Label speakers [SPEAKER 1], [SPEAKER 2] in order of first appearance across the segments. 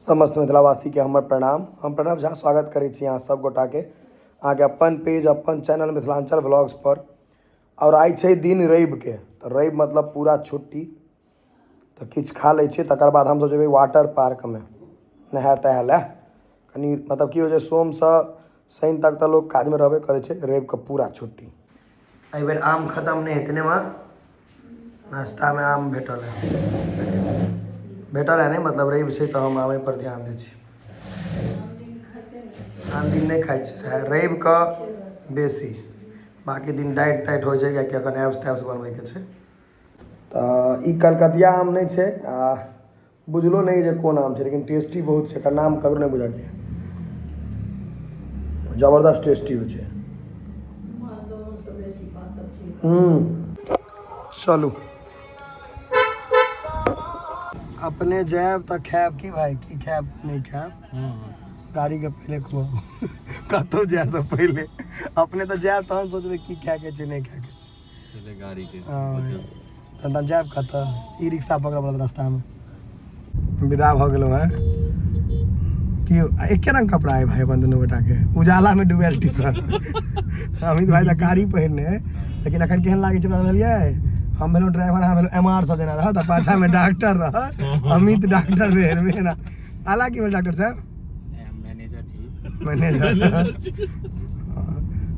[SPEAKER 1] समस्त मिथिलावासीके हमर प्रणाम। हम प्रणव झा स्वागत करै छी अहाँ सब गोटाके अहाँके अपन पेज, अपन चैनल मिथिलाञ्चल व्लॉग्स पर। आओर आइ छै दिन रविके, तऽ रवि मतलब पूरा छुट्टी, तऽ किछु खा लै छी, तकर बाद हमसब जेबै वाटर पार्कमे नहाय तहाय लए। कनि मतलब की होइ छै, सोमसँ शनि तक तऽ लोक काजमे रहबे करै छै, रविके पूरा छुट्टी। एहिबेर आम खतम नहि हेतै ने माँ? नाश्तामे आम भेटल है, भेटल है नहि, मतलब रवि छै तऽ हम आमे पर ध्यान दै छी। आन दिन नहि खाइ छी सएह, रविके बेसी, बाँकी दिन डाइट ताइट होइ छै, किएकि एखन एप्स तैप्स बनबैके छै। तऽ ई कलकतिया आम नहि छै आ बुझलो नहि जे कोन आम छै, लेकिन टेस्टी बहुत छै। एकर नाम ककरो नहि बुझल छै, जबरदस्त टेस्टी होइ छै। चलू अपने जायब तऽ खायब की भाई, की खायब नहि खायब, गाड़ी के पहिले खुआउ। कतहु जाय से पहिले अपने तऽ जायब, तहन सोचबै की खायके छै, नहि खायके छै।
[SPEAKER 2] पहिले गाड़ी के।
[SPEAKER 1] हँ, तहन तऽ जायब कतऽ? ई रिक्शा पकड़ऽ पड़त रास्तामे। विदा भऽ गेलहुँ हेँ कि एके रंग कपड़ा है भाई अपन दुनू गोटाके, उजाला में डूबल टी शर्ट। अमित भाई तऽ कारी पहिरने है, लेकिन अखन केहन लागै छै बुझलियै? हम भेलहुँ ड्राइवर, अहाँ भेलहुँ एम आर सब जेना रहत आ पाछामे डॉक्टर रहत। अमित डॉक्टर भेल भेल, हालांकि भेल डॉक्टर साहब।
[SPEAKER 2] मैनेजर छी।
[SPEAKER 1] मैनेजर,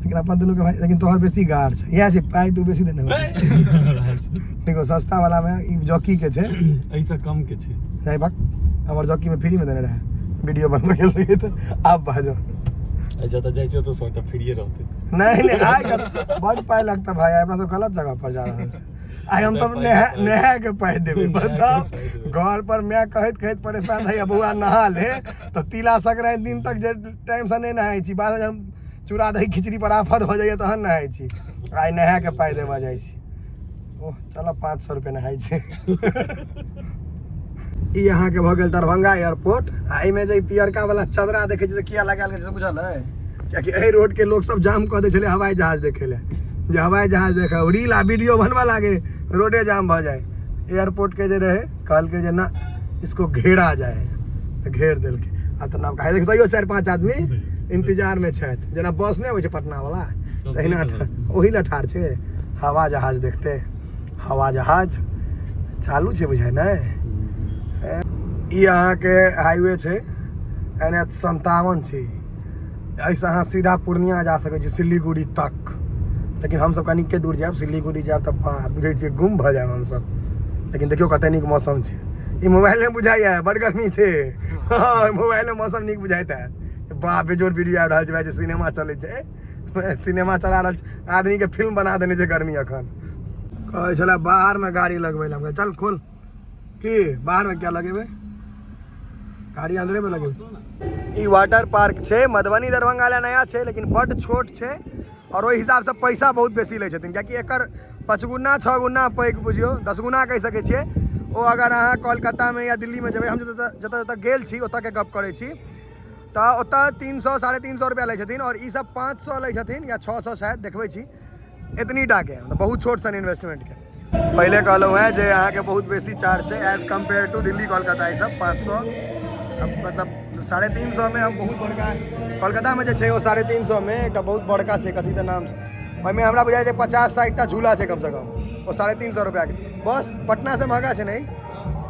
[SPEAKER 1] लेकिन अपन दुनू के भाई, लेकिन तोहर बेसी गाढ़ छै। इएह छै, पाइ तू बेसी देने होबही। देखो, सस्ता वाला में ई जॉकी के छै।
[SPEAKER 2] एहिसँ कम के छै।
[SPEAKER 1] नहीं बक, हमर जॉकी में फ्री में देने रहे, वीडियो बनबै गेल रहियै तऽ। आब बाजो।
[SPEAKER 2] आ जतऽ जाइ छियै ओतऽ 100 टा फ्रीए रहतै।
[SPEAKER 1] नहीं नहीं, आइ बड पाइ लगता भाई, अपना सब गलत जगह पर जा रहल छी। आइ हम सब नहा नहा के पाइ देबै, बताउ। घर पर माय कहैत कहैत परेशान रहैया, बौआ नहा ले, तऽ तिला संक्रांति दिन तक जे टाइमसँ नहि नहाइ छी, बाद जहन चूड़ा दही खिचड़ी पर आफत भऽ जाइया तहन नहाइ छी। आइ नहा के पाइ देबऽ जाइ छी। ओह, चलो 500 रुपए नहाइ छै। ई अहाँके भऽ गेल दरभंगा एयरपोर्ट। आ एहिमे जे ई पियरका वाला चदरा देखै छी से किया लगायल गेल छै से बुझल अइ? कियाकि एहि रोड के लोक सब जाम कऽ दै छलै हवाई जहाज देखै लए, जे हवाई जहाज देखै, रील आ वीडियो बनबऽ लागे, रोडे जाम भऽ जाय। एयरपोर्ट के जे रहै, कहलकै जे ना, इसको घेरा जाए, तऽ घेर देलकै। आ तऽ नवका देख, तैयो 4-5 आदमी इंतजार में छथि। जेना बस नहि अबै छै पटना वाला, तहिना ओहि लए ठाढ़ छै, हवा जहाज देखते। हवा जहाज चालू छै बुझाइ नहि। ई अहाँके हाईवे छै, NH 57 छै। एहिसँ अहाँ सीधा पूर्णिया जा सकै छी, सिलीगुड़ी तक। लेकिन हमसब कनिके दूर जायब, सिलीगुड़ी जायब तऽ बुझै छियै गुम भऽ जायब हमसब। लेकिन देखियौ कते नीक मौसम छै। ई मोबाइलमे बुझाइया बड़ गर्मी छै। हँ, मोबाइलमे मौसम नीक बुझाइत हैत। बाह, बेजोड़ वीडियो आबि रहल छै भाइ, जे सिनेमा चलै छै, सिनेमा चला रहल छै, आदमीके फिल्म बना देने छै। गर्मी अखन कहै छलै बाहरमे गाड़ी लगबै लए। हम कहलियै, चल खोल की, बाहरमे क्या लगेबै गाड़ी, अंदरेमे लगेबै। ई वाटर पार्क छै मधुबनी दरभंगा लए नया छै, लेकिन बड्ड छोट छै आओर ओहि हिसाबसँ पैसा बहुत बेसी लै छथिन, कियाकि एकर 5 गुना 6 गुना पैघ बुझियौ, 10 गुना कहि सकै छियै ओ, अगर अहाँ कोलकातामे या दिल्लीमे जेबै। हम जतऽ जतऽ जतऽ गेल छी ओतऽके गप करै छी, तऽ ओतऽ 300, 350 रुपैआ लै छथिन आओर ई सब 500 लै छथिन या 600 शायद। देखबै छी एतनी टाके, मतलब बहुत छोट सन इन्वेस्टमेंटके। पहिले कहलहुँ हेँ जे अहाँके बहुत बेसी चार्ज छै as compared to Delhi Kolkata. ई सब 500, मतलब 350मे हम बहुत बड़का, कोलकातामे जे छै ओ 350मे एकटा बहुत बड़का छै, कथी तऽ नाम छै, ओहिमे हमरा बुझाइ छै 50-60 टा झूला छै कमसँ कम, ओ 350 रुपैआके। बस पटनासँ महगा छै? नहि,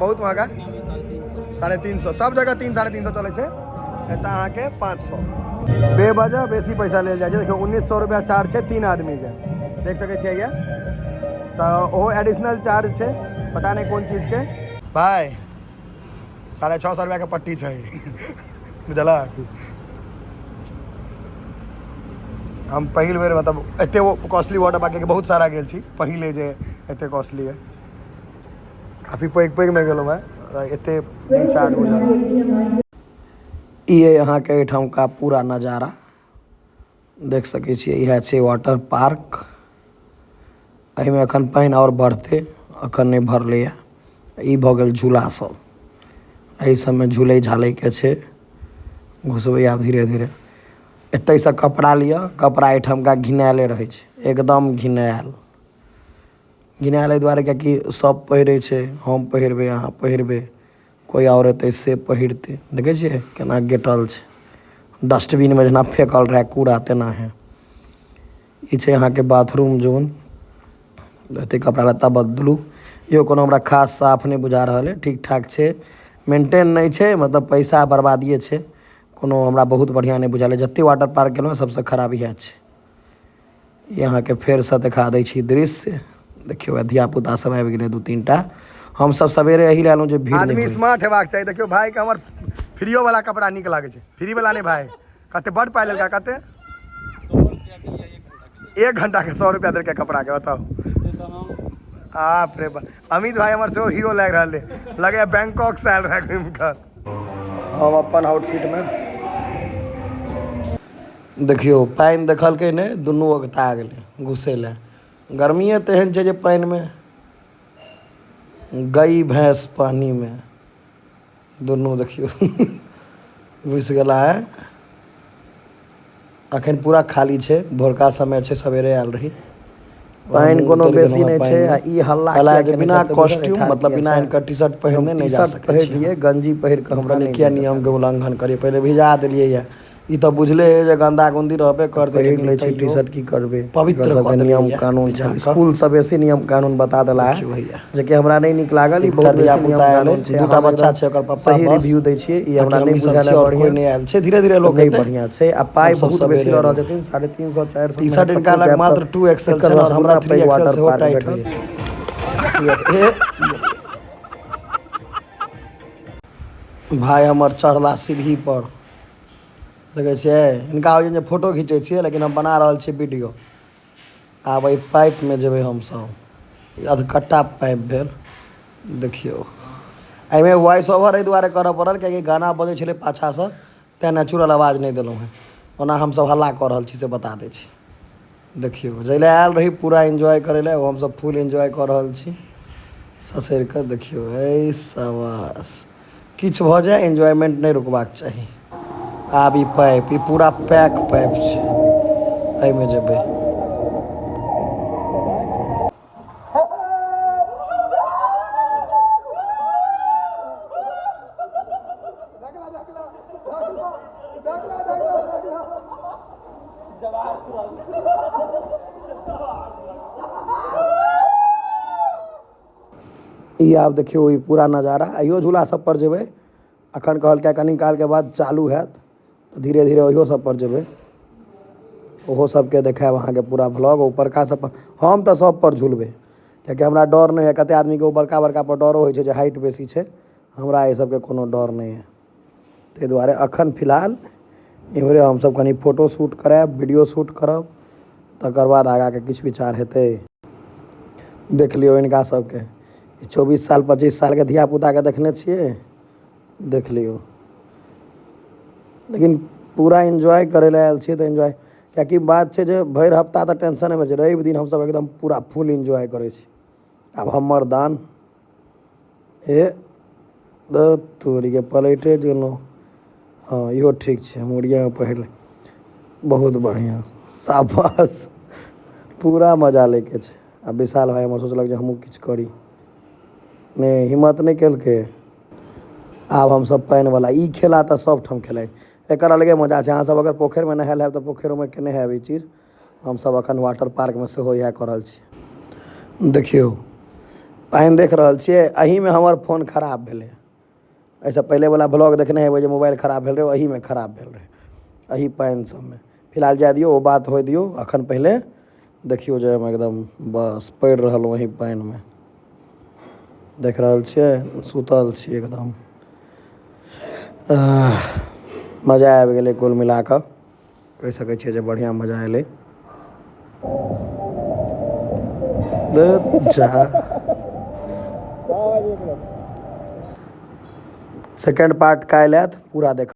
[SPEAKER 1] बहुत महगा, 350। सब जगह 3, 350 चलै छै, एतऽ अहाँके 500। बेवजह बेसी पैसा लेल जाइ छै। देखियौ, 1900 रुपैआ चार्ज छै 3 आदमीके, देख सकै छियै ये। तऽ ओहो एडिशनल चार्ज छै, पता नहि कोन चीजके। भाय, 650 रुपैआके पट्टी छै, बुझलक? हम पहिल बेर मतलब एते कॉस्टली वाटर पार्क, बहुत सारा गेल छी, पहिले जे एते कॉस्टली है। काफी पैघ पैघमे गेलहुँ हेँ, एते नहि चार्ज बुझल। ई अइ अहाँके एहिठामका पूरा नजारा, देख सकै छियै। इएह छै वाटर पार्क। एहिमे एखन पानि आओर बढ़तै, एखन नहि भरलैए। ई भऽ गेल झूला सब, एहि सबमे झूलै झालैके छै। घुसबै आब धीरे धीरे। एतहिसँ कपड़ा लिअ, कपड़ा एहिठामका घिनायले रहै छै, एकदम घिनायल। घिनायल एहि दुआरे किएकि सब पहिरै छै, हम पहिरबै, अहाँ पहिरबै, कोइ आओर एतै से पहिरतै। देखै छियै केना गेटल छै, डस्टबिनमे जेना फेकल रहै कूड़ा तेनाहे। ई छै अहाँके बाथरूम जोन। एते कपड़ा लत्ता बदलू। इहो कोनो हमरा खास साफ नहि बुझा रहल अइ, ठीक ठाक छै, मेंटेन नहि छै, मतलब पैसा बर्बादिए छै। कोनो हमरा बहुत बढ़िआँ नहि बुझायल। जतेक वाटर पार्क गेलहुँ, सबसँ खराब इएह छै। ई अहाँके फेरसँ देखा दै छी दृश्य। देखियौ, धिया पुता सब आबि गेलै दू तीन टा। हमसब सवेरे एहि लए एलहुँ जे भीड़ आदमी स्मार्ट हेबाक चाही। देखियौ, भाइके हमर फ्रीओ वाला कपड़ा नीक लागै छै। फ्री वाला नहि भाय, कते बड पाइ लेलका? कते? 1 घंटा के 100 रुपया देलकै कपड़ा के, बताउ। बाप रे बा, अमित भाई हमर सेहो हीरो लागि रहल है। लगे बैंकॉक से आयल रहे घूमि कऽ। हम अपन आउटफिट में देखियौ, पानि देखलकै नहि, दुनू अगता गेलै घुसै लए। गर्मिए तेहन छै जे पानिमे गई भैंस पानीमे। दुनू देखियौ घुसि गेला है। अखन पूरा खाली छै, भोरका समय छै, सवेरे आयल रही।
[SPEAKER 3] पानि कोनो बेसी नहि छै आ ई हल्ला
[SPEAKER 1] कहला जे बिना कॉस्ट्यूम, मतलब बिना इनकर टी शर्ट पहिरने नहि जा सकै
[SPEAKER 3] पहिरलियै, गंजी पहिर कऽ हमरा
[SPEAKER 1] कनि किया नियमके उल्लंघन करियै? पहिले भिजा देलियै ये। ई तऽ बुझले है जे गन्दा गुन्दी रहबे करतै।
[SPEAKER 3] पहिर लै छी टी शर्ट, की करबै?
[SPEAKER 1] पवित्र कऽ
[SPEAKER 3] नियम कानून छै। स्कूल से बेसी नियम कानून बता देला है, जेकि हमरा नहि नीक लागल। ई बहुत बेसी नियम कानून छै।
[SPEAKER 1] दूटा बच्चा छै, ओकर पप्पा।
[SPEAKER 3] सही रिव्यू दै छियै। ई हमरा नहि बुझायल।
[SPEAKER 1] आओर कोई नहि आयल छै। धीरे धीरे लोक
[SPEAKER 3] नहि बढ़िया छै आ पाइ बहुत बेसी लऽ रहल छथिन, 350, 400।
[SPEAKER 1] टी शर्ट इनका लग मात्र 2XL छै और हमरा 3XL सेहो टाइट होइए। भाय हमर चढ़ला सीढ़ी पर, देखै छियै। हिनका होइ जे फोटो घिचै छियै, लेकिन हम बना रहल छी वीडियो। आब एहि पाइपमे जेबै हमसभ। अधकट्टा पाइप भेल। देखियौ, एहिमे वॉइस ओवर एहि दुआरे करऽ पड़ल कियाकि गाना बजै छलै पाछासँ, तेँ नेचुरल आवाज नहि देलहुँ हेँ। ओना हमसभ हल्ला कऽ रहल छी, से बता दै छी। देखियौ, जाहि लए आयल रही पूरा एन्जॉय करै लए, ओ हमसभ फुल एन्जॉय कऽ रहल छी। ससरि कऽ देखियौ, ऐ शाबाश! किछु भऽ जाय, एन्जॉयमेंट नहि रुकबाक चाही। आब ई पाइप, ई पूरा पैक पाइप छै, एहिमे जेबै। ई आब देखियौ, ई पूरा नजारा। अहियो झूला सब पर जेबै। अखन कहलकै कनी कालके बाद चालू हैत, तऽ धीरे धीरे ओहियो सब पर जेबै। ओहो सबके देखायब अहाँके पूरा व्लॉग। ऊपरका सब पर हम तऽ सब पर झुलबै, कियाकि हमरा डर नहि है। कते आदमीके ओ बड़का बड़का पर डरो होइ छै जे हाइट बेसी छै। हमरा एहि सबके कोनो डर नहि है। ताहि दुआरे अखन फिलहाल इम्हरे हमसब कनि फोटो शूट करायब, वीडियो शूट करब, तकर बाद आगाँके किछु विचार हेतै। देख लियौ हिनका सबके। 24 साल, 25 सालके धियापुताके देखने छियै? देख लियौ। लेकिन पूरा एन्जॉय करै लए आयल छियै तऽ एन्जॉय, कियाकि बात छै जे भरि हफ्ता तऽ टेंशनमे छै, रवि दिन हमसब एकदम पूरा फुल एन्जॉय करै छी। आब हमर दान हे तोरीके पलैटे गेलहुँ। हँ, इहो ठीक छै। मुड़ियामे पहिरले बहुत बढ़िआँ। शाबाश! पूरा मजा लैके छै। आ विशाल भाइ हमर सोचलक जे हमहूँ किछु करी। नहि, हिम्मत नहि केलकै। आब हमसब पानिवला ई खेला तऽ सबठाम खेलाइ, एकर अलगे मजा छै। अहाँसब अगर पोखरिमे नहायल हैब तऽ पोखरिमे केने हैब ई चीज। हमसब अखन वाटर पार्कमे सेहो इएह कऽ रहल छी। देखियौ, पानि देख रहल छियै। एहिमे हमर फोन खराब भेलै। एहिसँ पहिलेवला ब्लॉग देखने हेबै जे मोबाइल खराब भेल रहै, एहीमे खराब भेल रहै, एही पानि सबमे। फिलहाल जाए दियौ, ओ बात होइ दियौ। अखन पहिले देखियौ जे हम एकदम बस पड़ि रहलहुँ एही पानिमे। देख रहल छियै, सुतल छी एकदम। मजा आबि गेलै। कुल मिला कऽ कहि सकै छियै जे बढ़िआँ मजा एलै। जा, सेकेंड पार्ट काल्हि आयत, पूरा देख।